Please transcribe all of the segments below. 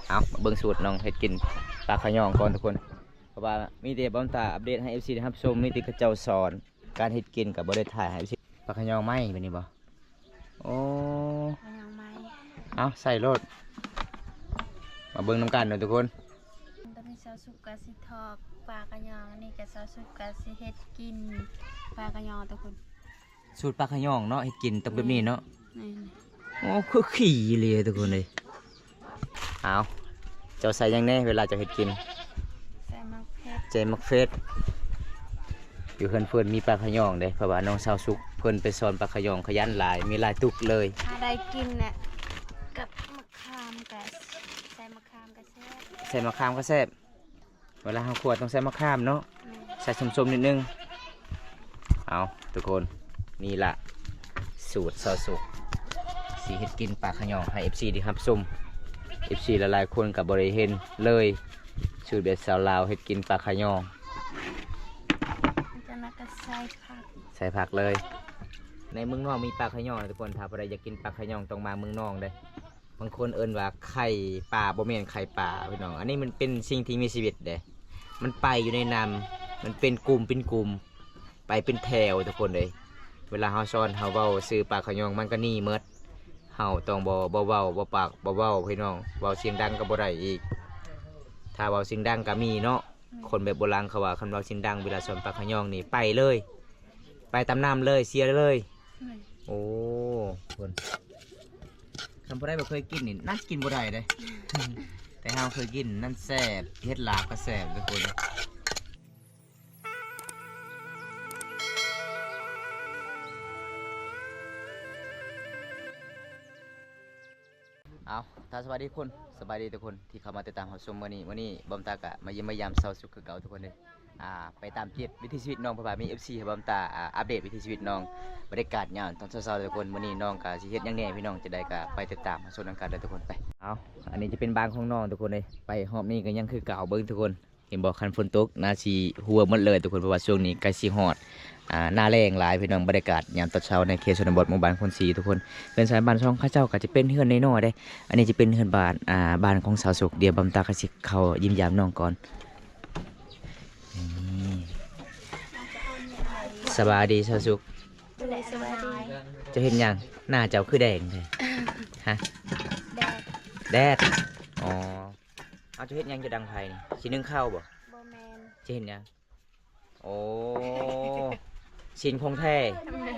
ເອົາ ມາເບິ່ງສູດນ້ອງເຮັດກິນປາຂະຍອງກ່ອນທຸກຄົນ ເພາະວ່າມີແຕ່ບ່າວຕາອັບເດດໃຫ້ເອັຟຊີໄດ້ຮັບຊົມ ມີແຕ່ເຂົາເຈົ້າສອນການເຮັດກິນ ກໍບໍ່ໄດ້ຖ່າຍໃຫ້ເອັຟຊີ. ປາຂະຍອງໄມ້ບັດນີ້ບໍ່? ໂອ້ ປາຂະຍອງໄມ້ ເອົາໃສ່ໂລດ ມາເບິ່ງນຳກັນເດີທຸກຄົນ. ຕອນນີ້ສາວສຸກກໍຊິຖອກປາຂະຍອງ ອັນນີ້ກໍສາວສຸກກໍຊິເຮັດກິນປາຂະຍອງທຸກຄົນ. ສູດປາຂະຍອງເນາະ ເຮັດກິນຕ້ອງແບບນີ້ເນາະ. ແມ່ນ ໂອ້ ຄືຂີ້ອີ່ຫຼີທຸກຄົນເອີຍ. ເອົາ ເຈົ້າໃສ່ຫຍັງແດ່ເວລາເຈົ້າເຮັດກິນ? ໃສ່ໝາກເຜັດ ໃສ່ໝາກເຜັດ. ຢູ່ເຮືອນເພິ່ນມີປາຂະຍອງເດ້ ເພາະວ່ານ້ອງສາວສຸກເພິ່ນໄປສອນປາຂະຍອງຂະຫຍັນຫຼາຍ ມີຫຼາຍຕຸກເລີຍ. ຖ້າໄດ້ກິນນະ ກັບໝາກຂາມກະ ໃສ່ໝາກຂາມກະແຊບ ໃສ່ໝາກຂາມກະແຊບ. ເວລາເຮົາຂົ້ວຕ້ອງໃສ່ໝາກຂາມເນາະ. ແມ່ນ ໃສ່ສົ້ມໆ ນິດໜຶ່ງ. ເອົາ ທຸກຄົນ ນີ້ລະສູດສາວສຸກ ຊິເຮັດກິນປາຂະຍອງໃຫ້ເອັຟຊີໄດ້ຮັບຊົມ. ເອັຟຊີຫຼາຍໆຄົນກໍບໍ່ໄດ້ເຫັນເລີຍ ສູດແບບສາວລາວເຮັດກິນປາຂະຍອງ. ຈາກນັ້ນກໍໃສ່ຜັກ ໃສ່ຜັກເລີຍ. ໃນເມືອງນອກມີປາຂະຍອງນະທຸກຄົນ ຖ້າຜູ້ໃດຢາກກິນປາຂະຍອງຕ້ອງມາເມືອງນອກເດ້. ບາງຄົນເອີ້ນວ່າໄຂ່ປາ ບໍ່ແມ່ນໄຂ່ປາພີ່ນ້ອງ ອັນນີ້ມັນເປັນສິ່ງທີ່ມີຊີວິດເດ້ ມັນໄປຢູ່ໃນນ້ຳ ມັນເປັນກຸ່ມເປັນກຸ່ມ ໄປເປັນແຖວທຸກຄົນເອີຍ. ເວລາເຮົາສອນ ເຮົາເວົ້າຊື່ປາຂະຍອງ ມັນກໍໜີໝົດ. ເຮົາຕ້ອງບໍ່ ບໍ່ເວົ້າ ບໍ່ປາກ ບໍ່ເວົ້າພີ່ນ້ອງ ເວົ້າສຽງດັງກໍບໍ່ໄດ້ອີກ. ຖ້າເວົ້າສຽງດັງກໍມີເນາະ ຄົນແບບໂບລານເຂົາວ່າ ຄັນເວົ້າສຽງດັງເວລາສອນປາຂະຍອງນີ້ໄປເລີຍ ໄປຕາມນ້ຳເລີຍ ເສຍເລີຍ. ແມ່ນ ໂອ້ ທຸກຄົນ ຄັນຜູ້ໃດບໍ່ເຄີຍກິນນີ້ ນັ້ນກິນບໍ່ໄດ້ເດ້ ແຕ່ເຮົາເຄີຍກິນ ນັ້ນແຊບ ເຮັດລາບກໍແຊບທຸກຄົນ. ເອົາ ຖ້າສະບາຍດີຄົນ ສະບາຍດີທຸກຄົນທີ່ເຂົ້າມາຕິດຕາມຮັບຊົມມື້ນີ້. ມື້ນີ້ບ່າວຕາກະມາຢ້ຽມມາຢາມສາວສຸກຄືເກົ່າທຸກຄົນເດີ. ອ່າ ໄປຕາມຕິດວິຖີຊີວິດນ້ອງ ເພາະວ່າມີເອັຟຊີໃຫ້ບ່າວຕາ ອ່າ ອັບເດດວິຖີຊີວິດນ້ອງ ບັນຍາກາດຍາມຕອນເຊົ້າໆເດີທຸກຄົນ. ມື້ນີ້ນ້ອງກະຊິເຮັດຫຍັງແດ່ພີ່ນ້ອງ ຈັ່ງໃດກະໄປຕິດຕາມຮັບຊົມນຳກັນເດີທຸກຄົນ. ໄປ ເອົາ ອັນນີ້ຈະເປັນບ້ານຂອງນ້ອງທຸກຄົນເດີ. ໄປຮອບນີ້ກໍຍັງຄືເກົ່າ ເບິ່ງທຸກຄົນ ເຫັນບໍ່ ຄັນຝົນຕົກໜ້າຊິຮົ່ວໝົດເລີຍທຸກຄົນ ເພາະວ່າຊ່ວງນີ້ໃກ້ຊິຮອດ ອ່າ ໜ້າແລ້ງຫຼາຍພີ່ນ້ອງ. ບັນຍາກາດຍາມຕອນເຊົ້າໃນເຂດຊົນນະບົດ ໝູ່ບ້ານຄົນສີທຸກຄົນ. ເຮືອນຊານບ້ານຊ່ອງເຂົາເຈົ້າກໍຈະເປັນເຮືອນນ້ອຍໆເດ້. ອັນນີ້ຈະເປັນເຮືອນບ້ານ ອ່າ ບ້ານຂອງສາວສຸກ. ດຽວບ່າວຕາກໍຊິເຂົ້າຢ້ຽມຢາມນ້ອງກ່ອນ. ນີ້ ສະບາຍດີສາວສຸກ. ໂດຍ ສະບາຍດີ. ເຈົ້າເຮັດຫຍັງ? ໜ້າເຈົ້າຄືແດງແທ້? ຮະ? ແດດ. ແດດ. ອໍ. ເອົາ ເຈົ້າເຮັດຫຍັງຢູ່ດັງໄຟນີ້? ຊິໜຶ້ງເຂົ້າບໍ່? ບໍ່ແມ່ນ. ຊິເຮັດຫຍັງ? ໂອ້ ຊີ້ນຂອງແທ້. ແມ່ນ.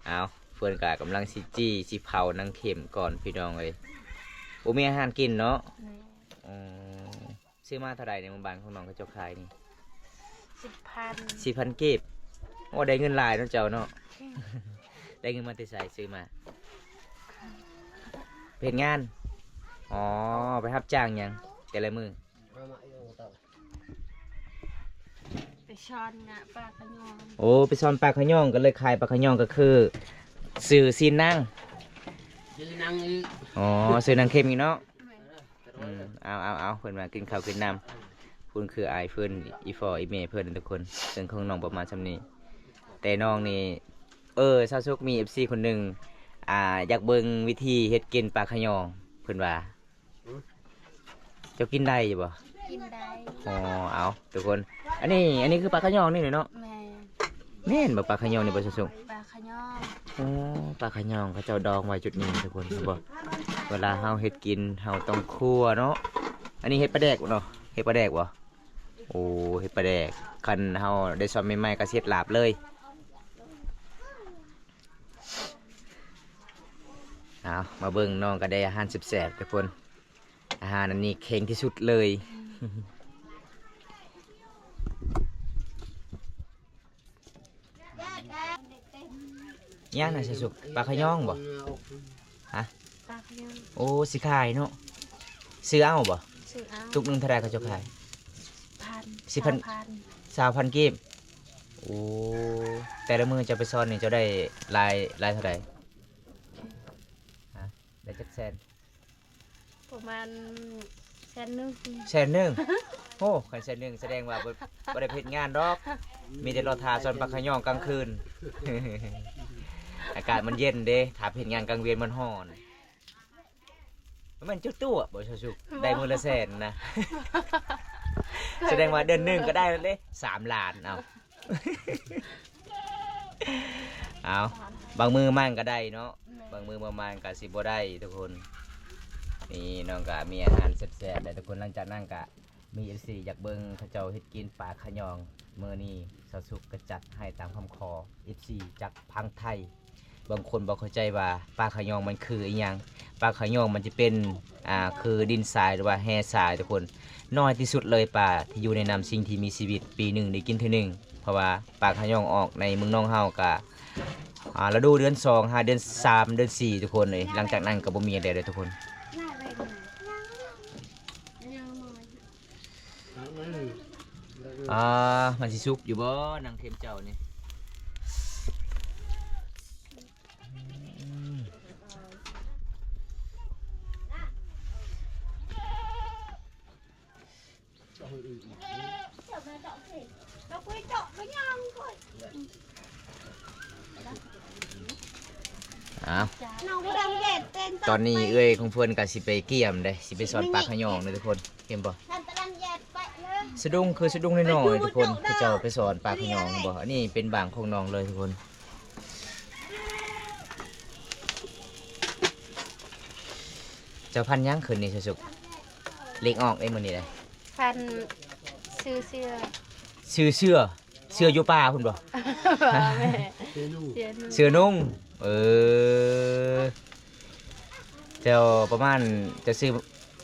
ເອົາ ເພິ່ນກະກຳລັງຊິຈີ່ ຊິເຜົານາງເຂັມກ່ອນພີ່ນ້ອງເອີຍ. ບໍ່ມີອາຫານກິນເນາະ. ແມ່ນ. ອືມ. ຊື້ມາເທົ່າໃດໃນໝູ່ບ້ານຂອງນ້ອງເຂົາເຈົ້າຂາຍນີ້? ສິບພັນ. ສິບພັນກີບ. ໂອ້ ໄດ້ເງິນຫຼາຍເນາະເຈົ້າເນາະ. ໄດ້ເງິນມາແຕ່ໃສຊື້ມາ? ໄປເຮັດງານ. ອໍ ໄປຮັບຈ້າງຫຍັງແຕ່ລະມື້? ໄປຊ່ອນງະປາຂະຍອງ. ໂອ້ ໄປຊ່ອນປາຂະຍອງ ກໍເລີຍຂາຍປາຂະຍອງ ກໍຄືຊື້ຊີ້ນນາງ. ຊື້ນາງອີກ. ອໍ ຊື້ນາງເຂັມອີກເນາະ. ແມ່ນ. ອືມ ເອົາ ເອົາ ເອົາ ເພິ່ນມາກິນເຂົ້າກິນນ້ຳ. ພຸ້ນຄືອ້າຍເພິ່ນ ອີ່ພໍ່ອີ່ແມ່ເພິ່ນທຸກຄົນ. ເຊິ່ງຂອງນ້ອງປະມານສ່ຳນີ້ ແຕ່ນ້ອງນີ້ ເອີ ສາວສຸກ ມີເອັຟຊີຄົນໜຶ່ງ ອ່າ ຢາກເບິ່ງວິທີເຮັດກິນປາຂະຍອງ ເພິ່ນວ່າ. ເຈົ້າກິນໄດ້ຢູ່ບໍ່? ກິນໄດ້. ອໍ ເອົາ ທຸກຄົນ ອັນນີ້ ອັນນີ້ຄືປາຂະຍອງນີ້ເນາະ. ແມ່ນ. ແມ່ນບໍ່ ປາຂະຍອງນີ້ບໍ່ ສາວສຸກ? ປາຂະຍອງ. ໂອ້ ປາຂະຍອງເຂົາເຈົ້າດອງໄວ້ຈຸດນີ້ທຸກຄົນ ເຫັນບໍ່? ເວລາເຮົາເຮັດກິນ ເຮົາຕ້ອງຂົ້ວເນາະ. ອັນນີ້ເຮັດປາແດກເນາະ ເຮັດປາແດກບໍ່? ໂອ້ ເຮັດປາແດກ. ຄັນເຮົາໄດ້ຊ້ອນໃໝ່ໆ ກໍຊິເຮັດລາບເລີຍ. ເອົາ ມາເບິ່ງ ນ້ອງກໍໄດ້ອາຫານແຊບໆ ທຸກຄົນ. ອາຫານອັນນີ້ເຄັ່ງທີ່ສຸດເລີຍ. ຫຍັງນະ ສາວສຸກ? ປາຂະຍອງບໍ່? ຮະ? ປາຂະຍອງ. ໂອ້ ຊິຂາຍເນາະ. ຊື້ເອົາບໍ່? ຊື້ເອົາ. ຕຸກໜຶ່ງເທົ່າໃດເຂົາເຈົ້າຂາຍ? ພັນ. ສິບພັນ. ຊາວພັນ. ຊາວພັນກີບ. ໂອ້ ແຕ່ລະມື້ເຈົ້າໄປຊ້ອນນີ້ ເຈົ້າໄດ້ຫຼາຍ ຫຼາຍເທົ່າໃດ? ຮະ? ໄດ້ຈັກແສນ? ປະມານແສນໜຶ່ງ. ແສນໜຶ່ງ. ໂອ້ ຄັນແສນໜຶ່ງ ສະແດງວ່າບໍ່ ບໍ່ໄດ້ໄປເຮັດງານດອກ ມີແຕ່ລໍຖ້າຊ້ອນປາຂະຍອງກາງຄືນ. ອາກາດມັນເຢັນເດ້ ຖ້າໄປເຮັດງານກາງເວັນມັນຮ້ອນ. ແມ່ນຈຸຕົວະບໍ່ຊາວສຸກ ບໍ່ ໄດ້ມື້ລະແສນນະ ສະແດງວ່າເດືອນໜຶ່ງກໍໄດ້ແລ້ວເດ້ ສາມລ້ານ ເອົາ ເອົາ ບາງມື້ມັນກໍໄດ້ເນາະ ແມ່ນ ບາງມື້ບໍ່ມັນກໍຊິບໍ່ໄດ້ທຸກຄົນ. ນີ້ນ້ອງກໍມີອາຫານແຊບໆແລ້ວທຸກຄົນ ຫຼັງຈາກນັ້ນກໍ ມີເອັຟຊີຢາກເບິ່ງເຂົາເຈົ້າເຮັດກິນປາຂະຍອງ ມື້ນີ້ຊາວສຸກກໍຈັດໃຫ້ຕາມຄຳຂໍເອັຟຊີຈາກຝັ່ງໄທ. ບາງຄົນບໍ່ເຂົ້າໃຈວ່າປາຂະຍອງມັນຄືອີ່ຫຍັງ? ປາຂະຍອງມັນຈະເປັນ ອ່າ ຄືດິນຊາຍ ຫຼືວ່າແຮ່ຊາຍທຸກຄົນ. ນ້ອຍທີ່ສຸດເລີຍປາທີ່ຢູ່ໃນນ້ຳສິງທີ່ມີຊີວິດ ປີໜຶ່ງໄດ້ກິນເທື່ອໜຶ່ງ ເພາະວ່າປາຂະຍອງອອກໃນເມືອງນອງເຮົາກະ ອ່າ ລະດູເດືອນສອງ ຫາເດືອນສາມ ເດືອນສີ່ທຸກຄົນເອີຍ. ຫຼັງຈາກນັ້ນກໍບໍ່ມີແລ້ວເດີທຸກຄົນ. ອ່າ ມັນຊິສຸກຢູ່ບໍ່ ໜັງເທັມເຈົ້ານີ້? ອ້າວ ຕອນນີ້ເອື້ອຍຂອງເພິ່ນກໍຊິໄປກຽມເດ້ ຊິໄປສອນປາຂະຍອງເດ້ທຸກຄົນ ເຫັນບໍ່? ສະດຸ້ງ ຄືສະດຸ້ງນ້ອຍໆທຸກຄົນ ເຂົາເຈົ້າໄປສອນປາຂະຍອງ ເຫັນບໍ່? ອັນນີ້ເປັນບາງຂອງນ້ອງເລີຍທຸກຄົນ. ເຈົ້າພັນຫຍັງຄືນນີ້ຊາວສຸກ? ເລກອອກເດ້ມື້ນີ້ເດ້. ພັນຊື່ເສືອ. ຊື່ເສືອ? ເສືອຢູ່ປ່າພຸ້ນບໍ່? ແມ່ນ ເສືອໜຸ່ງ ເສືອໜຸ່ງ. ເອີ ເຈົ້າປະມານ ເຈົ້າຊື້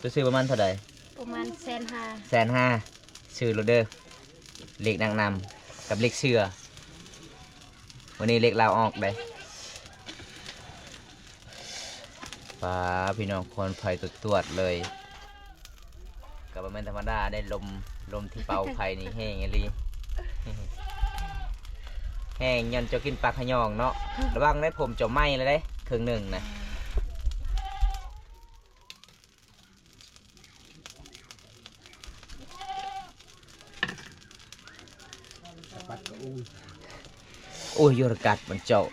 ເຈົ້າຊື້ປະມານເທົ່າໃດ? ປະມານແສນຫ້າ. ແສນຫ້າ. ຊື້ໂລດເດີ ເລກນາງນຳກັບເລກເສືອ. ມື້ນີ້ເລກລາວອອກເດ້. ປ້າ ພີ່ນ້ອງ ຄວັນໄຟຕວດໆເລີຍ ກໍບໍ່ແມ່ນທຳມະດາໄດ້. ລົມ ລົມທີ່ເປົ່າໄຟນີ້ແຮງອີ່ຫຼີ ແຮງຍ້ອນເຈົ້າກິນປາຂະຍອງເນາະ. ລະວັງເດ້ ຜົມເຈົ້າໄໝ້ແລ້ວເດ້ ເຄິ່ງໜຶ່ງນະ. ໂອ້ຍ ຍອດອາກາດມັນເຈົ້າ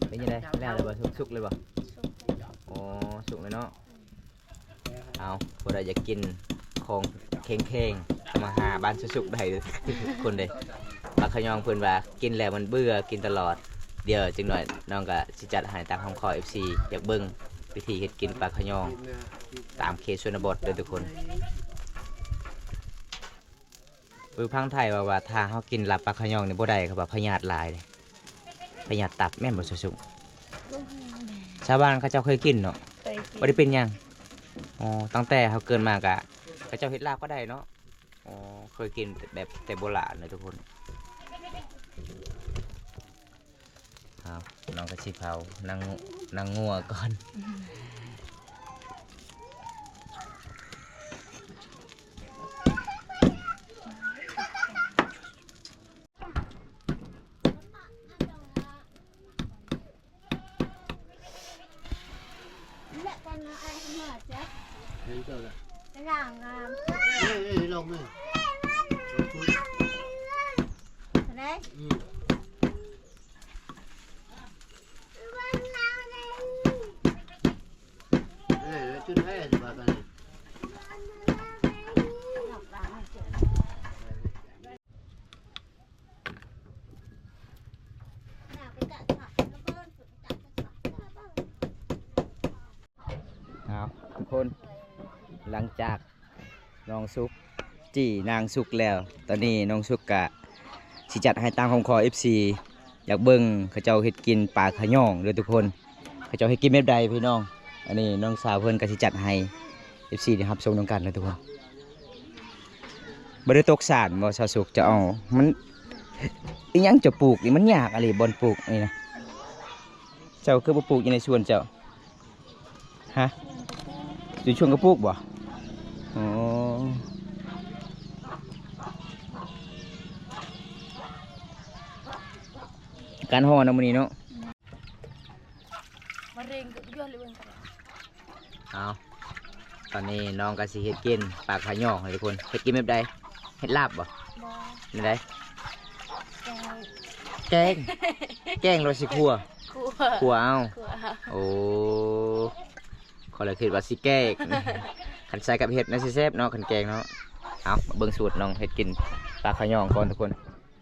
ເປັນຈັ່ງໃດ? ແລ້ວແລ້ວບໍ່? ສຸກ ສຸກເລີຍບໍ່? ອໍ ສຸກເລີຍເນາະ. ເອົາ ຜູ້ໃດຢາກກິນຂອງແຂງໆ ມາຫາບ້ານສຸກໆໄດ້ ທຸກຄົນເດ້. ປາຂະຍອງເພິ່ນວ່າກິນແລ້ວມັນເບື່ອ ກິນຕະຫຼອດ. ດຽວຈັກໜ້ອຍນ້ອງກໍຊິຈັດໃຫ້ຕາມຄຳຂໍເອັຟຊີ ຢາກເບິ່ງວິທີເຮັດກິນປາຂະຍອງຕາມເຂດຊົນນະບົດເດີທຸກຄົນ. ເອີ ພັງໄທເວົ້າວ່າຖ້າເຮົາກິນລາບປາຂະຍອງນີ້ບໍ່ໄດ້ ເຂົາວ່າພະຍາດຫຼາຍເດ້ ພະຍາດຕັບ ແມ່ນບໍ່ຊາວສຸກ? ຊາວບ້ານເຂົາເຈົ້າເຄີຍກິນເນາະ ເຄີຍກິນ ບໍ່ໄດ້ເປັນຫຍັງ. ອໍ ຕັ້ງແຕ່ເຮົາເກີດມາກະເຂົາເຈົ້າເຮັດລາບກໍໄດ້ເນາະ. ອໍ ເຄີຍກິນແບບແຕ່ໂບລານເລີຍທຸກຄົນ. ເອົາ ນ້ອງກໍຊິເຜົາໜັງ ໜັງງົວກ່ອນ. ເອົາ ທຸກຄົນ ຫຼັງຈາກນ້ອງສຸກ ຈີ່ນາງສຸກແລ້ວ ຕອນນີ້ນ້ອງສຸກກະຊິຈັດໃຫ້ຕາມຄຳຂໍເອັຟຊີ ຢາກເບິ່ງເຂົາເຈົ້າເຮັດກິນປາຂະຍອງເດີທຸກຄົນ. ເຂົາເຈົ້າເຮັດກິນແບບໃດພີ່ນ້ອງ? ອັນນີ້ນ້ອງສາວເພິ່ນກໍຊິຈັດໃຫ້ເອັຟຊີໄດ້ຮັບຊົມນຳກັນເດີທຸກຄົນ. ບໍ່ໄດ້ຕົກສານບໍ່ຊາວສຸກ? ເຈົ້າເອົາ ມັນ ອີ່ຫຍັງເຈົ້າປູກນີ້ ມັນຍາກອີ່ຫຼີບ່ອນປູກນີ້ນະ. ເຈົ້າຄືບໍ່ປູກຢູ່ໃນສວນເຈົ້າ? ຮະ? ຢູ່ຊ່ວງກະປຸກບໍ່? ອໍ ອາກາດຮ້ອນເນາະມື້ນີ້ເນາະ. ມະເຮັງກໍຢູ່ເລີຍເບິ່ງກັນ. ເອົາ ຕອນນີ້ນ້ອງກໍຊິເຮັດກິນປາຂະຍອງໃຫ້ທຸກຄົນ. ເຮັດກິນແບບໃດ? ເຮັດລາບບໍ່? ບໍ່. ແນວໃດ? ແກງ. ແກງ ແກງ ຫຼືວ່າຊິຂົ້ວ? ຂົ້ວ ຂົ້ວເອົາ ຂົ້ວ ໂອ້ ຂ້ອຍລະຄິດວ່າຊິແກງ ຄັນໃສ່ກັບເຫັດໜ້າຊິແຊບເນາະ ຄັນແກງເນາະ. ເອົາ ມາເບິ່ງສູດນ້ອງເຮັດກິນປາຂະຍອງກ່ອນທຸກຄົນ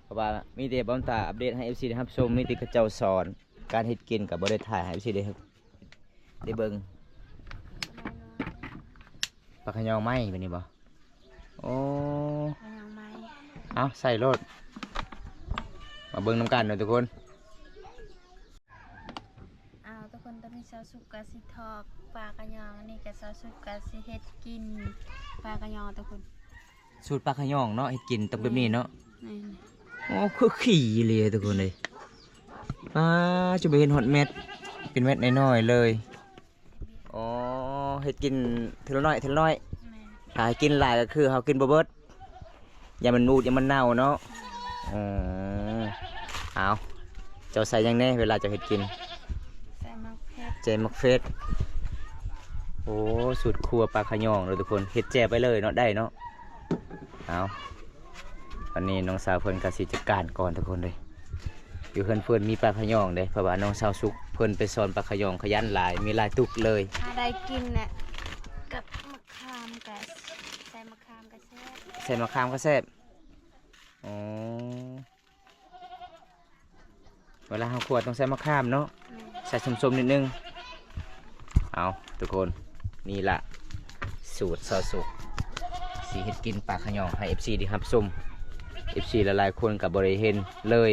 ເພາະວ່າມີແຕ່ບ່າວຕາອັບເດດໃຫ້ເອັຟຊີໄດ້ຮັບຊົມ ມີແຕ່ເຂົາເຈົ້າສອນການເຮັດກິນ ກໍບໍ່ໄດ້ຖ່າຍໃຫ້ເອັຟຊີໄດ້ ໄດ້ເບິ່ງ. ປາຂະຍອງໄມ້ແບບນີ້ບໍ່? ໂອ້ ປາຂະຍອງໄມ້ ເອົາໃສ່ໂລດ ມາເບິ່ງນຳກັນເດີທຸກຄົນ. ເອົາທຸກຄົນ ຕອນນີ້ຊາວສຸກກະຊິຖອກປາຂະຍອງ ອັນນີ້ກະຊາວສຸກກະຊິເຮັດກິນປາຂະຍອງທຸກຄົນ. ສູດປາຂະຍອງເນາະ ເຮັດກິນຕ້ອງແບບນີ້ເນາະ. ແມ່ນ ໂອ້ ຄືຂີ້ອີ່ຫຼີທຸກຄົນເອີຍ ປ້າ ຈະບໍ່ເຫັນຮອດເມັດ ເປັນເມັດນ້ອຍໆເລີຍ. ອໍ ເຮັດກິນເທື່ອລະໜ້ອຍເທື່ອລະໜ້ອຍ. ແມ່ນ ຖ້າໃຫ້ກິນຫຼາຍກໍຄືເຮົາກິນບໍ່ເບິດ ຢ້ານມັນບູດ ຢ້ານມັນເນົ່າເນາະ. ອືມ ເອົາ ເຈົ້າໃສ່ຫຍັງແດ່ເວລາເຈົ້າເຮັດກິນ? ໃສ່ໝາກເຜັດ ໃສ່ໝາກເຜັດ. ໂອ້ ສູດຄົວປາຂະຍອງເດີທຸກຄົນ ເຮັດແຈ່ວໄປເລີຍເນາະ ໄດ້ເນາະ. ເອົາ ອັນນີ້ນ້ອງສາວເພິ່ນກໍຊິຈັດການກ່ອນທຸກຄົນເດີ. ຢູ່ເຮືອນເພິ່ນມີປາຂະຍອງເດ້ ເພາະວ່ານ້ອງສາວສຸກເພິ່ນໄປສອນປາຂະຍອງຂະຫຍັນຫຼາຍ ມີຫຼາຍຕຸກເລີຍ. ຖ້າໄດ້ກິນນະ ກັບໝາກຂາມກະ ໃສ່ໝາກຂາມກະແຊບ ໃສ່ໝາກຂາມກໍແຊບ. ອໍ ເວລາເຮົາຂົ້ວຕ້ອງໃສ່ໝາກຂາມເນາະ. ແມ່ນ ໃສ່ສົ້ມໆນິດໜຶ່ງ. ເອົາທຸກຄົນ ນີ້ລະສູດຊາວສຸກ ຊິເຮັດກິນປາຂະຍອງໃຫ້ເອັຟຊີໄດ້ຮັບຊົມ. ເອັຟຊີຫຼາຍໆຄົນກໍບໍ່ໄດ້ເຫັນເລີຍ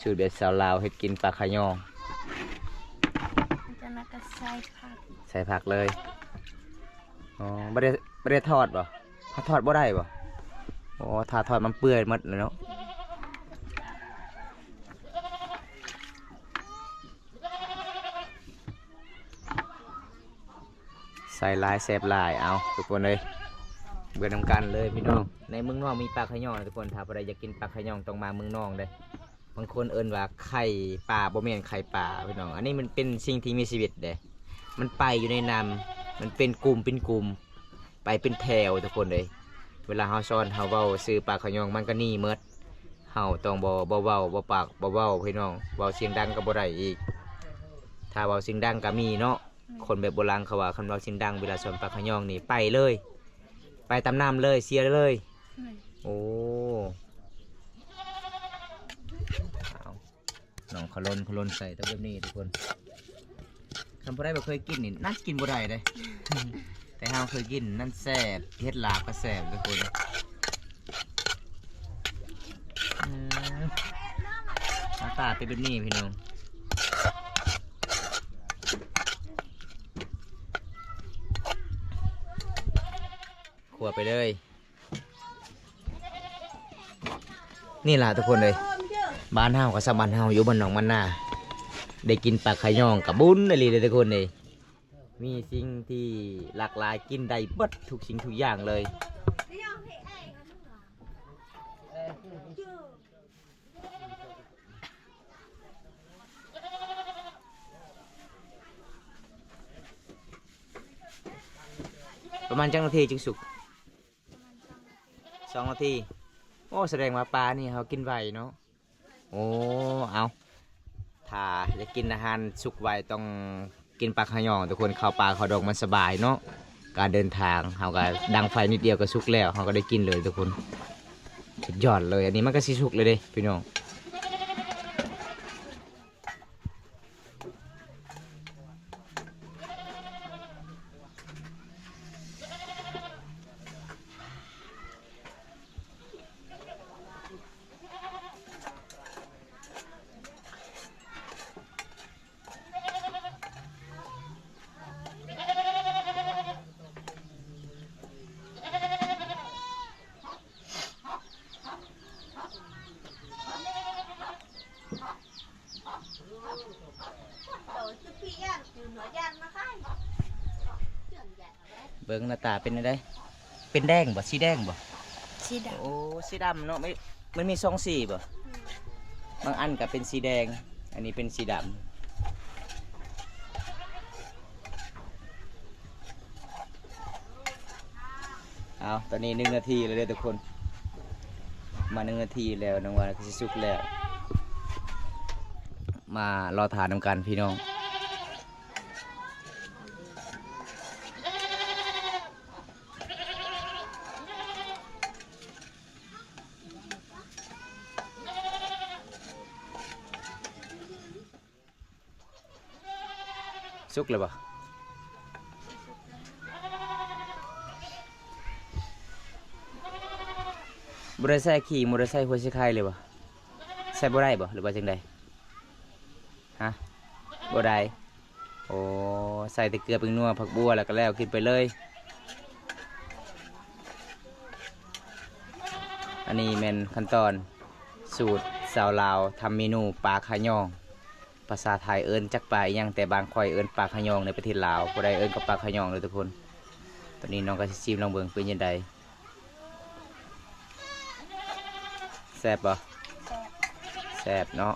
ສູດແບບຊາວລາວເຮັດກິນປາຂະຍອງ. ຈາກນັ້ນກໍໃສ່ຜັກ ໃສ່ຜັກເລີຍ. ອໍ ບໍ່ໄດ້ ບໍ່ໄດ້ທອດບໍ່? ຖ້າທອດບໍ່ໄດ້ບໍ່? ໂອ້ ຖ້າທອດມັນເປື່ອຍໝົດແລ້ວເນາະ. ໃສ່ຫຼາຍແຊບຫຼາຍ. ເອົາທຸກຄົນເອີຍ ເບິ່ງນຳກັນເລີຍພີ່ນ້ອງ. ໃນເມືອງນອກມີປາຂະຍອງທຸກຄົນ ຖ້າຜູ້ໃດຢາກກິນປາຂະຍອງຕ້ອງມາເມືອງນອກເດ້. ບາງຄົນເອີ້ນວ່າໄຂ່ປາ ບໍ່ແມ່ນໄຂ່ປາພີ່ນ້ອງ ອັນນີ້ມັນເປັນສິ່ງທີ່ມີຊີວິດເດ້ ມັນໄປຢູ່ໃນນ້ຳ ມັນເປັນກຸ່ມເປັນກຸ່ມ ໄປເປັນແຖວທຸກຄົນເອີຍ. ເວລາເຮົາສອນ ເຮົາເວົ້າຊື່ປາຂະຍອງ ມັນກໍໜີໝົດ. ເຮົາຕ້ອງບໍ່ ບໍ່ເວົ້າ ບໍ່ປາກ ບໍ່ເວົ້າພີ່ນ້ອງ ເວົ້າສຽງດັງກໍບໍ່ໄດ້ອີກ. ຖ້າເວົ້າສຽງດັງກໍມີເນາະ ຄົນແບບໂບລານເຂົາວ່າ ຄັນເວົ້າສຽງດັງເວລາສອນປາຂະຍອງນີ້ ໄປເລີຍ ໄປຕາມນ້ຳເລີຍ ເສຍເລີຍ. ແມ່ນ ໂອ້ ເອົາ ນ້ອງເຂົາຫຼົ່ນ ເຂົາຫຼົ່ນໃສ່ແຕ່ແບບນີ້ທຸກຄົນ. ຄັນຜູ້ໃດບໍ່ເຄີຍກິນນີ້ ໜ້າຈະກິນບໍ່ໄດ້ເດ້ ແຕ່ເຮົາເຄີຍກິນນັ້ນແຊບ ເຮັດລາບກໍແຊບທຸກຄົນ. ອືມ ໜ້າຕາເປັນແບບນີ້ພີ່ນ້ອງ. ຂົ້ວໄປເລີຍ. ນີ້ລະທຸກຄົນເອີຍ ບ້ານເຮົາກໍຊຳບ້ານເຮົາ ຢູ່ບ້ານໜອງບ້ານນາ ໄດ້ກິນປາຂະຍອງກໍບຸນອີ່ຫຼີເດ້ທຸກຄົນເອີຍ. ມີສິ່ງທີ່ຫຼາກຫຼາຍ ກິນໄດ້ເບິດທຸກສິ່ງທຸກຢ່າງເລີຍ. ປະມານຈັກນາທີຈຶ່ງສຸກ? ສອງນາທີ. ໂອ້ ສະແດງວ່າປານີ້ເຮົາກິນໄວເນາະ. ໂອ້ ເອົາ ຖ້າຢາກກິນອາຫານສຸກໄວຕ້ອງ ກິນປາຂະຍອງທຸກຄົນ. ເຂົ້າປ່າເຂົ້າດອງມັນສະບາຍເນາະ ການເດີນທາງ. ເຮົາກໍດັງໄຟນິດດຽວກໍສຸກແລ້ວ ເຮົາກໍໄດ້ກິນເລີຍທຸກຄົນ. ສຸດຍອດເລີຍ. ອັນນີ້ມັນກໍຊິສຸກເລີຍເດ້ພີ່ນ້ອງ. ເບິ່ງໜ້າຕາເປັນແນວໃດ? ເປັນແດງບໍ່? ສີແດງບໍ່? ສີດຳ. ໂອ້ ສີດຳເນາະ. ມັນ ມັນມີສອງສີບໍ່? ອືມ ບາງອັນກໍເປັນສີແດງ ອັນນີ້ເປັນສີດຳ. ເອົາ ຕອນນີ້ໜຶ່ງນາທີແລ້ວເດີທຸກຄົນ. ມາໜຶ່ງນາທີແລ້ວ ນ້ອງວ່າກໍຊິສຸກແລ້ວ. ມາລໍຖ້ານຳກັນພີ່ນ້ອງ. ສຸກແລ້ວບໍ່? ບໍ່ໄດ້ໃສ່ຂີ້ ບໍ່ໄດ້ໃສ່ຫົວສີໄຄເລີຍບໍ່? ໃສ່ບໍ່ໄດ້ບໍ່ ຫຼືວ່າຈັ່ງໃດ? ຮະ? ບໍ່ໄດ້. ໂອ້ ໃສ່ແຕ່ເກືອ ແປ້ງນົວ ຜັກບົ່ວ ແລ້ວກໍແລ້ວ ກິນໄປເລີຍ. ອັນນີ້ແມ່ນຂັ້ນຕອນສູດຊາວລາວ ທຳເມນູປາຂະຍອງ. ພາສາໄທເອີ້ນຈັກປາອີ່ຫຍັງ, ແຕ່ບ້ານຂ້ອຍເອີ້ນປາຂະຍອງໃນປະເທດລາວ, ຜູ້ໃດເອີ້ນກໍປາຂະຍອງເດີທຸກຄົນ. ຕອນນີ້ນ້ອງກໍຊິຊີມລອງເບິ່ງເປັນຈັ່ງໃດ. ແຊບບໍ່? ແຊບ ແຊບເນາະ.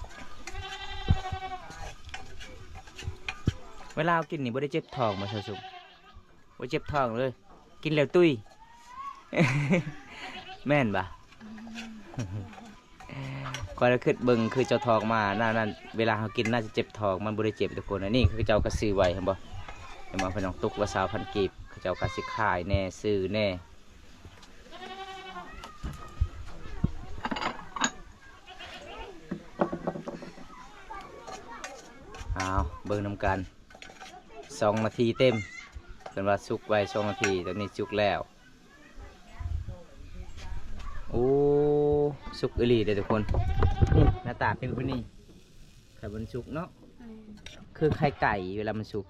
ເວລາເຮົາກິນນີ້ບໍ່ໄດ້ເຈັບທ້ອງບໍ່ ຊາວສຸກ? ບໍ່ເຈັບທ້ອງເລີຍ ກິນແລ້ວຕຸ້ຍ ແມ່ນບໍ່? ຂ້ອຍລະຄິດເບິ່ງຄືເຈົ້າທ້ອງມາ ນັ້ນ ນັ້ນ ເວລາເຮົາກິນໜ້າຈະເຈັບທ້ອງ ມັນບໍ່ໄດ້ເຈັບທຸກຄົນ. ອັນນີ້ເຂົາເຈົ້າກໍຊື້ໄວ້ ເຫັນບໍ່? ເຫັນບໍ່ພີ່ນ້ອງ? ຕຸກລະຊາວພັນກີບ ເຂົາເຈົ້າກໍຊິຂາຍແດ່ ຊື້ແດ່. ອ້າວ ເບິ່ງນຳກັນ ສອງນາທີເຕັມ ເພິ່ນວ່າສຸກໄວ ສອງນາທີ ຕອນນີ້ສຸກແລ້ວ. ໂອ້ ສຸກອີ່ຫຼີເດ້ທຸກຄົນ. ນີ້ໜ້າຕາເປັນແບບນີ້ ໄຂ່ມັນສຸກເນາະ ແມ່ນ ຄືໄຂ່ໄກ່ເວລາມັນສຸກ.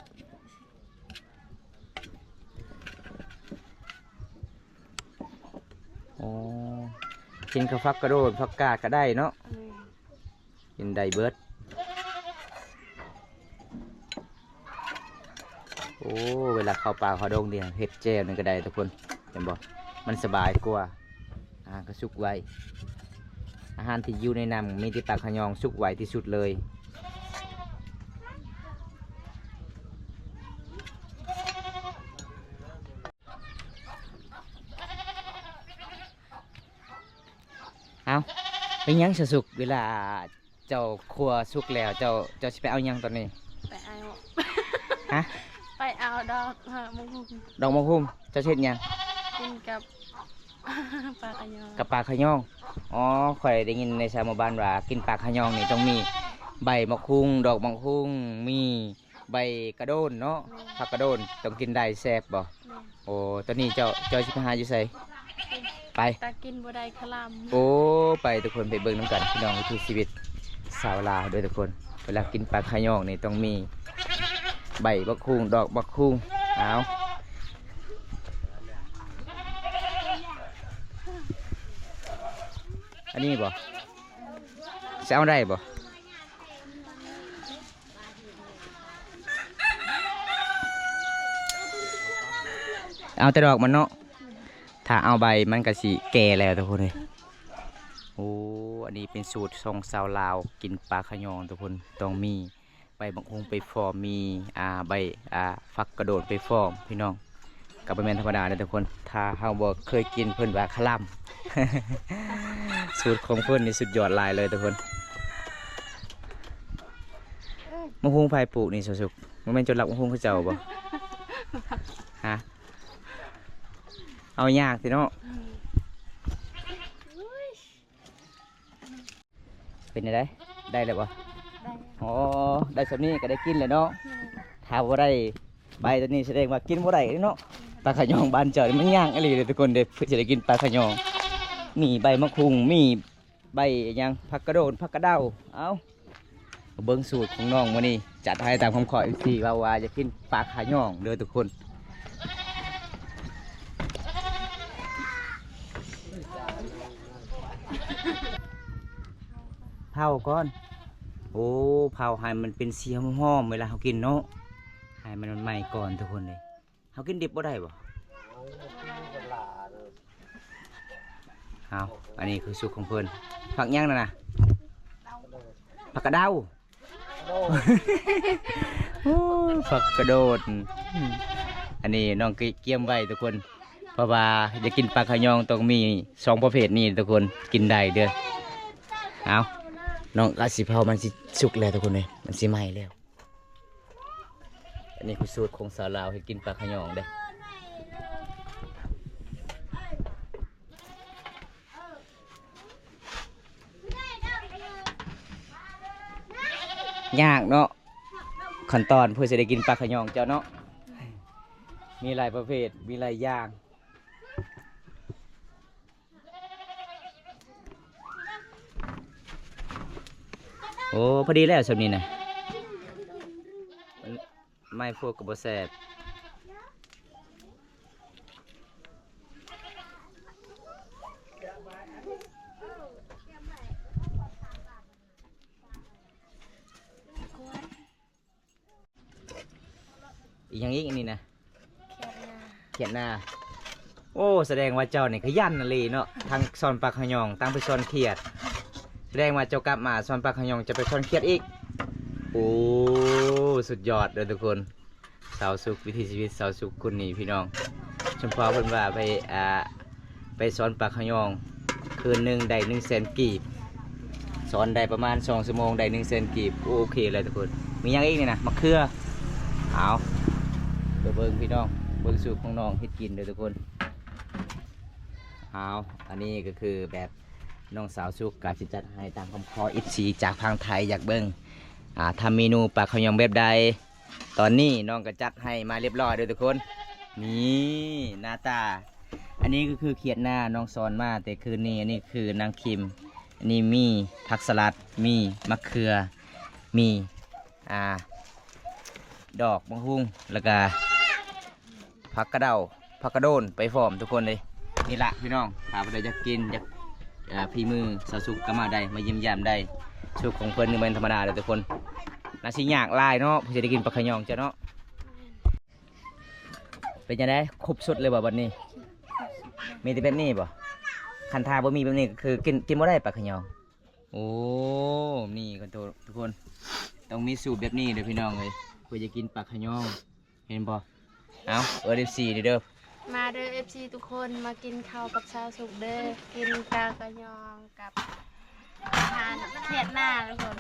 ໂອ້ ກິນກັບຜັກກະໂດນ ຜັກກາດກໍໄດ້ເນາະ ແມ່ນ ກິນໄດ້ເບິດ. ໂອ້ ເວລາເຂົ້າປ່າເຂົ້າດົງນີ້ ເຮັດແຈ່ວນີ້ກໍໄດ້ທຸກຄົນ ເຫັນບໍ່? ມັນສະບາຍກວ່າ ອາຫານກໍສຸກໄວ. ອາຫານທີ່ຢູ່ໃນນ້ຳ ມີແຕ່ປາຂະຍອງ ສຸກໄວທີ່ສຸດເລີຍ. ເອົ້າ ເປັນຫຍັງຊະສຸກ ເວລາເຈົ້າຂົ້ວສຸກແລ້ວ ເຈົ້າ ເຈົ້າຊິໄປເອົາຫຍັງຕອນນີ້? ໄປເອົາ ຮະ? ໄປເອົາດອກ ເອີ ໝາກຫຸ່ງ ດອກໝາກຫຸ່ງ. ເຈົ້າຊິເຮັດຫຍັງ? ກິນກັບປາຂະຍອງ ກັບປາຂະຍອງ. ອໍ ຂ້ອຍໄດ້ຍິນໃນຊາວໝູ່ບ້ານວ່າ ກິນປາຂະຍອງນີ້ຕ້ອງມີໃບໝາກຫຸ່ງ ດອກໝາກຫຸ່ງ ມີ ໃບກະໂດນເນາະ ແມ່ນ ຜັກກະໂດນ ຕ້ອງກິນໄດ້ ແຊບບໍ່? ແມ່ນ ໂອ້ ຕອນນີ້ເຈົ້າ ເຈົ້າຊິໄປຫາຢູ່ໃສ? ໄປ ຕາກິນບໍ່ໄດ້ຄະລຳ. ໂອ້ ໄປທຸກຄົນ ໄປເບິ່ງນຳກັນພີ່ນ້ອງ ວິຖີຊີວິດຊາວລາວເດີທຸກຄົນ. ເວລາກິນປາຂະຍອງນີ້ຕ້ອງມີໃບບັກຫຸ່ງ ດອກບັກຫຸ່ງ. ເອົາ ອັນນີ້ບໍ່? ຊິເອົາໄດ້ບໍ່? ເອົາແຕ່ດອກມັນເນາະ ຖ້າເອົາໃບມັນກໍຊິແກ່ແລ້ວທຸກຄົນເອີຍ. ໂອ້ ອັນນີ້ເປັນສູດຂອງຊາວລາວ ກິນປາຂະຍອງທຸກຄົນ ຕ້ອງມີໃບບັກຫຸ່ງໄປຟອມ ມີ ອ່າ ໃບ ອ່າ ຜັກກະໂດນໄປຟອມ ພີ່ນ້ອງ. ກໍບໍ່ແມ່ນທຳມະດາເດີທຸກຄົນ ຖ້າເຮົາບໍ່ເຄີຍກິນ ເພິ່ນວ່າຄະລຳ. ສູດຂອງເພິ່ນນີ້ສຸດຍອດຫຼາຍເລີຍທຸກຄົນ. ໝາກຫຸ່ງໃຜປູກນີ້ ສາວສຸກ? ບໍ່ແມ່ນເຈົ້າລັກໝາກຫຸ່ງເຂົາເຈົ້າບໍ່? ຮະ? ເອົາຍາກຕິເນາະ. ເປັນຈັ່ງໃດ? ໄດ້ແລ້ວບໍ່? ໄດ້. ອໍ ໄດ້ສ່ຳນີ້ກໍໄດ້ກິນແລ້ວເນາະ. ແມ່ນ. ຖ້າບໍ່ໄດ້ໃບຕົວນີ້ ສະແດງວ່າກິນບໍ່ໄດ້ເນາະ. ແມ່ນ. ປາຂະຍອງບ້ານເຈົ້ານີ້ມັນຍາກອີ່ຫຼີເດ້ທຸກຄົນເດ້ ເພື່ອຊິໄດ້ກິນປາຂະຍອງ. ມີໃບໝາກຫຸ່ງ ມີໃບຫຍັງ ຜັກກະໂດນ ຜັກກະເດົາ. ເອົ້າ ມາເບິ່ງສູດຂອງນ້ອງມື້ນີ້ ຈັດໃຫ້ຕາມຄຳຂໍເອັຟຊີ ເວົ້າວ່າຢາກກິນປາຂະຍອງເດີທຸກຄົນ. ເຜົາກ່ອນ. ໂອ້ ເຜົາໃຫ້ມັນເປັນສີຫອມໆ ເວລາເຮົາກິນເນາະ ໃຫ້ມັນໄໝ້ກ່ອນທຸກຄົນເອີຍ. ເຮົາກິນດິບບໍ່ໄດ້ບໍ່? ເອົາ ເອົາ ອັນນີ້ຄືສຸກຂອງເພິ່ນ. ຜັກຫຍັງນັ້ນນະ? ຜັກກະເດົາ. ໂອ້ ຜັກກະໂດນ. ອັນນີ້ນ້ອງກະກຽມໄວ້ທຸກຄົນ ເພາະວ່າຢາກກິນປາຂະຍອງຕ້ອງມີສອງປະເພດນີ້ທຸກຄົນ ກິນໄດ້ເດີ. ເອົາ ນ້ອງກະຊິເຜົາ ມັນຊິສຸກແລ້ວທຸກຄົນເອີຍ ມັນຊິໄໝ້ແລ້ວ. ອັນນີ້ຄືສູດຂອງສາວລາວເຮັດກິນປາຂະຍອງເດ້. ຍາກເນາະ ຂັ້ນຕອນເພື່ອຊິໄດ້ກິນປາຂະຍອງເຈົ້າເນາະ ມີຫຼາຍປະເພດ ມີຫຼາຍຢ່າງ. ໂອ້ ພໍດີແລ້ວຊ່ຳນີ້ນະ ໄມ້ພວກກໍບໍ່ແຊບ. ອີຫຍັງອີກອັນນີ້ນະ? ຂຽດນາ ຂຽດນາ. ໂອ້ ສະແດງວ່າເຈົ້ານີ້ຂະຫຍັນອີ່ຫຼີເນາະ ທັງສອນປາຂະຍອງ ທັງໄປສອນຂຽດ. ສະແດງວ່າເຈົ້າກັບມາສອນປາຂະຍອງ ເຈົ້າໄປສອນຂຽດອີກ. ໂອ້ ສຸດຍອດເດີທຸກຄົນ. ສາວສຸກ ວິຖີຊີວິດສາວສຸກຄົນນີ້ພີ່ນ້ອງ ສົມພໍເພິ່ນວ່າໄປ ອ່າ ໄປສອນປາຂະຍອງ ຄືນໜຶ່ງໄດ້ໜຶ່ງແສນກີບ ສອນໄດ້ປະມານສອງຊົ່ວໂມງໄດ້ໜຶ່ງແສນກີບ. ໂອເຄແລ້ວທຸກຄົນ. ມີຫຍັງອີກນີ້ນະ? ໝາກເຂືອ. ເອົາ ໄປເບິ່ງພີ່ນ້ອງ ເບິ່ງສູດຂອງນ້ອງເຮັດກິນເດີທຸກຄົນ. ເອົາ ອັນນີ້ກໍຄືແບບນ້ອງສາວສຸກກະຊິຈັດໃຫ້ຕາມຄຳຂໍເອັຟຊີຈາກທາງໄທ ຢາກເບິ່ງ ອ່າ ທຳເມນູປາຂະຍອງແບບໃດ. ຕອນນີ້ນ້ອງກໍຈັດໃຫ້ມາຮຽບຮ້ອຍເດີທຸກຄົນ. ນີ້ໜ້າຕາ ອັນນີ້ກໍຄືຂຽດນາ ນ້ອງສອນມາແຕ່ຄືນນີ້. ອັນນີ້ຄືນາງຄິມ. ອັນນີ້ມີຜັກສະຫຼັດ ມີໝາກເຂືອ ມີ ອ່າ ດອກບັກຫຸ່ງ ແລ້ວກະ ຜັກກະເດົາ ຜັກກະໂດນໄປພ້ອມທຸກຄົນເລີຍ. ນີ້ລະພີ່ນ້ອງ ຖ້າຜູ້ໃດຢາກກິນ ຢາກ ອ່າ ຝີມືສາວສຸກກໍມາໄດ້ ມາຢ້ຽມຢາມໄດ້. ສູດຂອງເພິ່ນນີ້ບໍ່ແມ່ນທຳມະດາເດີທຸກຄົນ. ໜ້າຊິຍາກຫຼາຍເນາະ ເພື່ອຊິໄດ້ກິນປາຂະຍອງເຈົ້າເນາະ. ເປັນຈັ່ງໃດ? ຄົບຊຸດເລີຍບໍ່ບັດນີ້? ມີແຕ່ແບບນີ້ບໍ່? ຄັນຖ້າບໍ່ມີແບບນີ້ກໍຄືກິນ ກິນບໍ່ໄດ້ປາຂະຍອງ. ໂອ້ ນີ້ກັນໂຕທຸກຄົນ ຕ້ອງມີສູດແບບນີ້ເດີພີ່ນ້ອງເອີຍ ເພື່ອຈະກິນປາຂະຍອງ. ເຫັນບໍ່? ເອົາ ເອີ້ນເອັຟຊີເດີ ມາເດີເອັຟຊີທຸກຄົນ ມາກິນເຂົ້າກັບສາວສຸກເດີ ກິນປາກະຍອງກັບອາຫານຂຽດນາທຸກຄົນ.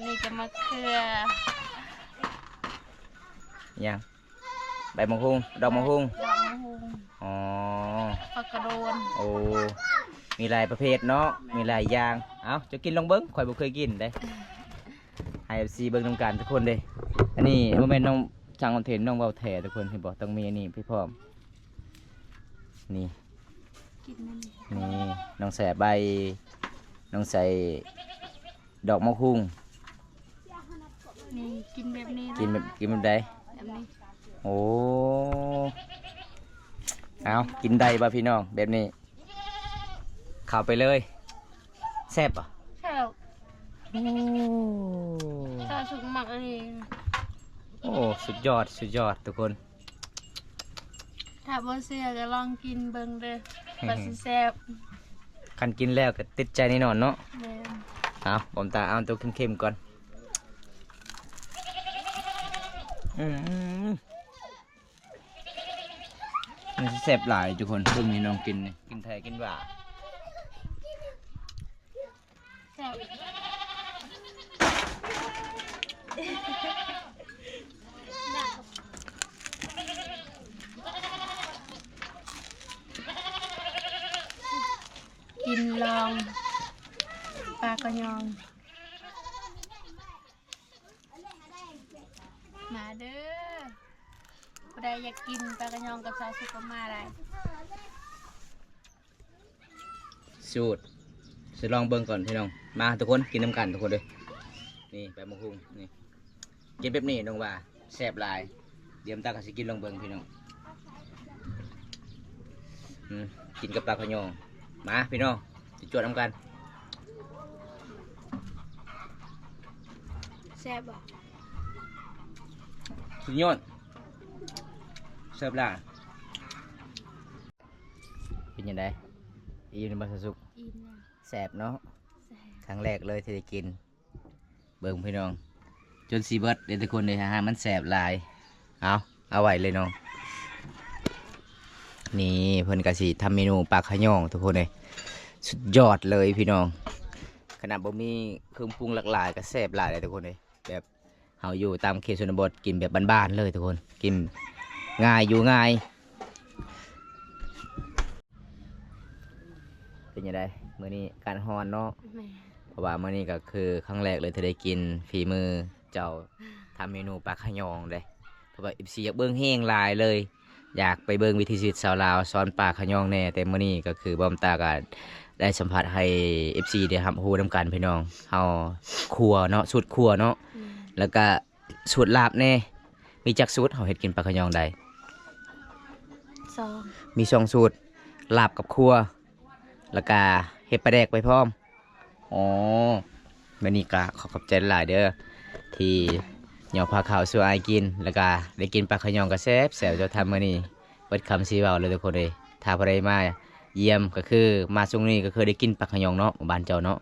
ນີ້ກໍມະເຂືອ ຫຍັງ? ໃບໝາກຫຸ່ງ ດອກໝາກຫຸ່ງ ດອກໝາກຫຸ່ງ ອໍ ຜັກກະໂດນ. ໂອ້ ມີຫຼາຍປະເພດເນາະ ມີຫຼາຍຢ່າງ. ເອົ້າ ເຈົ້າກິນລອງເບິ່ງ ຂ້ອຍບໍ່ເຄີຍກິນເດ້. ໃຫ້ເອັຟຊີເບິ່ງນຳກັນທຸກຄົນເດ້. ອັນນີ້ບໍ່ແມ່ນນ້ອງຊ່າງຄອນເທັນ ນ້ອງເວົ້າແທ້ທຸກຄົນ. ເຫັນບໍ່? ຕ້ອງມີອັນນີ້ໄປພ້ອມ. ນີ້ ກິນມັນ ນີ້ ນ້ອງໃສ່ໃບ ນ້ອງໃສ່ດອກໝາກຫຸ່ງ. ນີ້ ກິນແບບນີ້ ກິນແບບ ນະ ກິນແບບໃດ? ແບບນີ້. ໂອ້ ເອົາ ກິນໄດ້ບໍ່ພີ່ນ້ອງ ແບບນີ້? ເຂົ້າໄປເລີຍ. ແຊບບໍ່? ແຊບ. ໂອ້ ສາວສຸກມັກອັນນີ້. ໂອ້ ສຸດຍອດ ສຸດຍອດທຸກຄົນ. ຖ້າບໍ່ເຊື່ອກໍລອງກິນເບິ່ງເດີ ວ່າຊິແຊບ. ຄັນກິນແລ້ວກໍຕິດໃຈແນ່ນອນເນາະ. ແມ່ນ. ເອົາ ບອມຕາເອົາໂຕເຄັມໆກ່ອນ. ອືມ ມັນຊິແຊບຫຼາຍທຸກຄົນ. ເບິ່ງນີ້ນ້ອງກິນນີ້ ກິນແທ້ກິນຫວາ. ແຊບ ກິນລອງປາກະຍອງ. ມາເດີ ຜູ້ໃດຢາກກິນປາກະຍອງກັບສາວສຸກກໍມາໄດ້. ສູດ ຊິລອງເບິ່ງກ່ອນພີ່ນ້ອງ. ມາທຸກຄົນ ກິນນຳກັນທຸກຄົນເດີ. ນີ້ ໃບໝາກຫຸ່ງນີ້ ກິນແບບນີ້ນ້ອງວ່າແຊບຫຼາຍ. ດຽວຕາກໍຊິກິນລອງເບິ່ງພີ່ນ້ອງ. ອືມ ກິນກັບປາກະຍອງ. ມາພີ່ນ້ອງ ຊິຈວດນຳກັນ. ແຊບບໍ່? ສຸດຍອດ ແຊບຫຼາຍ. ເປັນຈັ່ງໃດ? ອີ່ມແລ້ວບໍ່ສາວສຸກ? ອີ່ມແລ້ວ. ແຊບເນາະ. ແຊບ. ຄັ້ງແລກເລີຍທີ່ໄດ້ກິນ. ເບິ່ງພີ່ນ້ອງ ຈົນຊິເບິດເດ້ທຸກຄົນເດ້. ອາຫານມັນແຊບຫຼາຍ. ເອົາ ເອົາໄວ້ເລີຍນ້ອງ. ນີ້ເພິ່ນກະຊິທຳເມນູປາຂະຍອງທຸກຄົນເດ້. ສຸດຍອດເລີຍພີ່ນ້ອງ. ຂະໜາດບໍ່ມີເຄື່ອງປຸງຫຼາກຫຼາຍກໍແຊບຫຼາຍເດ້ທຸກຄົນເອີຍ. ແບບເຮົາຢູ່ຕາມເຂດຊົນນະບົດ ກິນແບບບ້ານໆເລີຍທຸກຄົນ ກິນງ່າຍຢູ່ງ່າຍ. ເປັນຈັ່ງໃດມື້ນີ້? ອາກາດຮ້ອນເນາະ. ແມ່ນ. ເພາະວ່າມື້ນີ້ກໍຄືຄັ້ງແລກເລີຍທີ່ໄດ້ກິນຝີມືເຈົ້າ ທຳເມນູປາຂະຍອງເດ້. ເພາະວ່າເອັຟຊີຢາກເບິ່ງແຮງຫຼາຍເລີຍ ຢາກໄປເບິ່ງວິຖີຊີວິດຊາວລາວສອນປາຂະຍອງແດ່. ແຕ່ມື້ນີ້ກໍຄືບ່າວຕາກໍໄດ້ສຳຜັດໃຫ້ເອັຟຊີໄດ້ຮັບຮູ້ນຳກັນພີ່ນ້ອງ. ເຮົາຄົວເນາະ ສູດຄົວເນາະ. ແມ່ນ. ແລ້ວກໍສູດລາບແດ່. ມີຈັກສູດເຮົາເຮັດກິນປາຂະຍອງໄດ້? ສອງ. ມີສອງສູດ ລາບກັບຄົວ ແລ້ວກະເຮັດປາແດກໄປພ້ອມ. ອໍ ມື້ນີ້ກະຂໍຂອບໃຈຫຼາຍເດີ ທີ່ຍໍພາເຂົ້າສູ່ອ້າຍກິນ ແລ້ວກະໄດ້ກິນປາຂະຍອງກະແຊບໆ. ເຈົ້າທຳມື້ນີ້ເບິດຄຳຊິເວົ້າເລີຍທຸກຄົນເອີຍ. ຖ້າຜູ້ໃດມາຢ້ຽມກໍຄືມາຊ່ວງນີ້ກໍຄືໄດ້ກິນປາຂະຍອງເນາະ ບ້ານເຈົ້າເນາະ.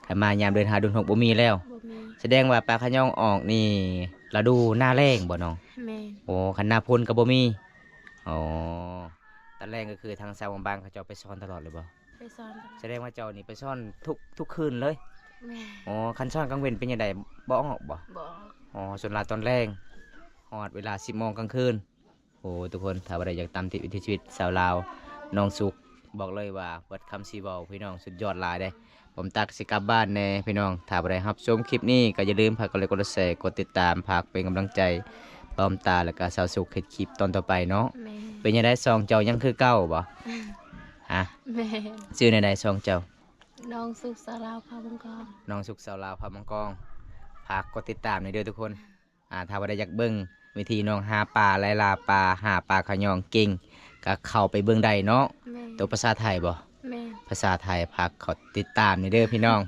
ຄັນມາຍາມເດືອນຫ້າເດືອນຫົກບໍ່ມີແລ້ວ. ບໍ່ມີ. ສະແດງວ່າປາຂະຍອງອອກນີ້ລະດູໜ້າແລ້ງບໍ່ນ້ອງ? ແມ່ນ. ໂອ້ ຄັນໜ້າຝົນກໍບໍ່ມີ. ອໍ ຕອນແລງກໍຄືທາງຊາວບາງໆເຂົາເຈົ້າໄປຊ້ອນຕະຫຼອດເລີຍບໍ່? ໄປຊ້ອນຕະຫຼອດ. ສະແດງວ່າເຈົ້ານີ້ໄປຊ້ອນທຸກ ທຸກຄືນເລີຍ? ແມ່ນ. ອໍ ຄັນຊ້ອນກາງເວັນເປັນຈັ່ງໃດ ບໍ່ອອກບໍ່? ບໍ່ອອກ. ອໍ ສ່ວນຫຼາຍຕອນແລງ ຮອດເວລາສິບໂມງກາງຄືນ. ໂອ້ ທຸກຄົນ ຖ້າວ່າໃດຢາກຕາມຕິດວິຖີຊີວິດຊາວລາວ ນ້ອງສຸກ ບອກເລີຍວ່າເບິດຄຳຊິເວົ້າພີ່ນ້ອງ ສຸດຍອດຫຼາຍເດ້. ບ່າວຕາກະຊິກັບບ້ານແດ່ພີ່ນ້ອງ. ຖ້າຜູ້ໃດຮັບຊົມຄລິບນີ້ກໍຢ່າລືມຝາກກົດໄລກົດແຊ ກົດຕິດຕາມ ຝາກເປັນກຳລັງໃຈບ່າວຕາ ແລ້ວກໍສາວສຸກເຮັດຄລິບຕອນຕໍ່ໄປເນາະ. ແມ່ນ. ເປັນຈັ່ງໃດ ຊ່ອງເຈົ້າຍັງຄືເກົ່າບໍ່? ຮະ? ແມ່ນ. ຊື່ແນວໃດຊ່ອງເຈົ້າ? ນ້ອງສຸກສາວລາວພາມັງກອງ. ນ້ອງສຸກສາວລາວພາມັງກອງ. ຝາກກົດຕິດຕາມແດ່ເດີທຸກຄົນ. ອ່າ ຖ້າວ່າໃດຢາກເບິ່ງວິທີນ້ອງຫາປາ ໄລ່ລ່າປາ ຫາປາຂະຍອງເກັ່ງ ກໍເຂົ້າໄປເບິ່ງໄດ້ເນາະ. ແມ່ນ. ໂຕພາສາໄທບໍ່? ແມ່ນ. ພາສາໄທ. ຝາກກົດຕິດຕາມແດ່ເດີພີ່ນ້ອງ.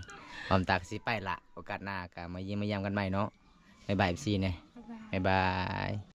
ບ່າວຕາກະຊິໄປລະ ໂອກາດໜ້າກໍມາຢ້ຽມມາຢາມກັນໃໝ່ເນາະ. ບາຍບາຍເອັຟຊີແດ່. ບາຍບາຍ. ບາຍບາຍ.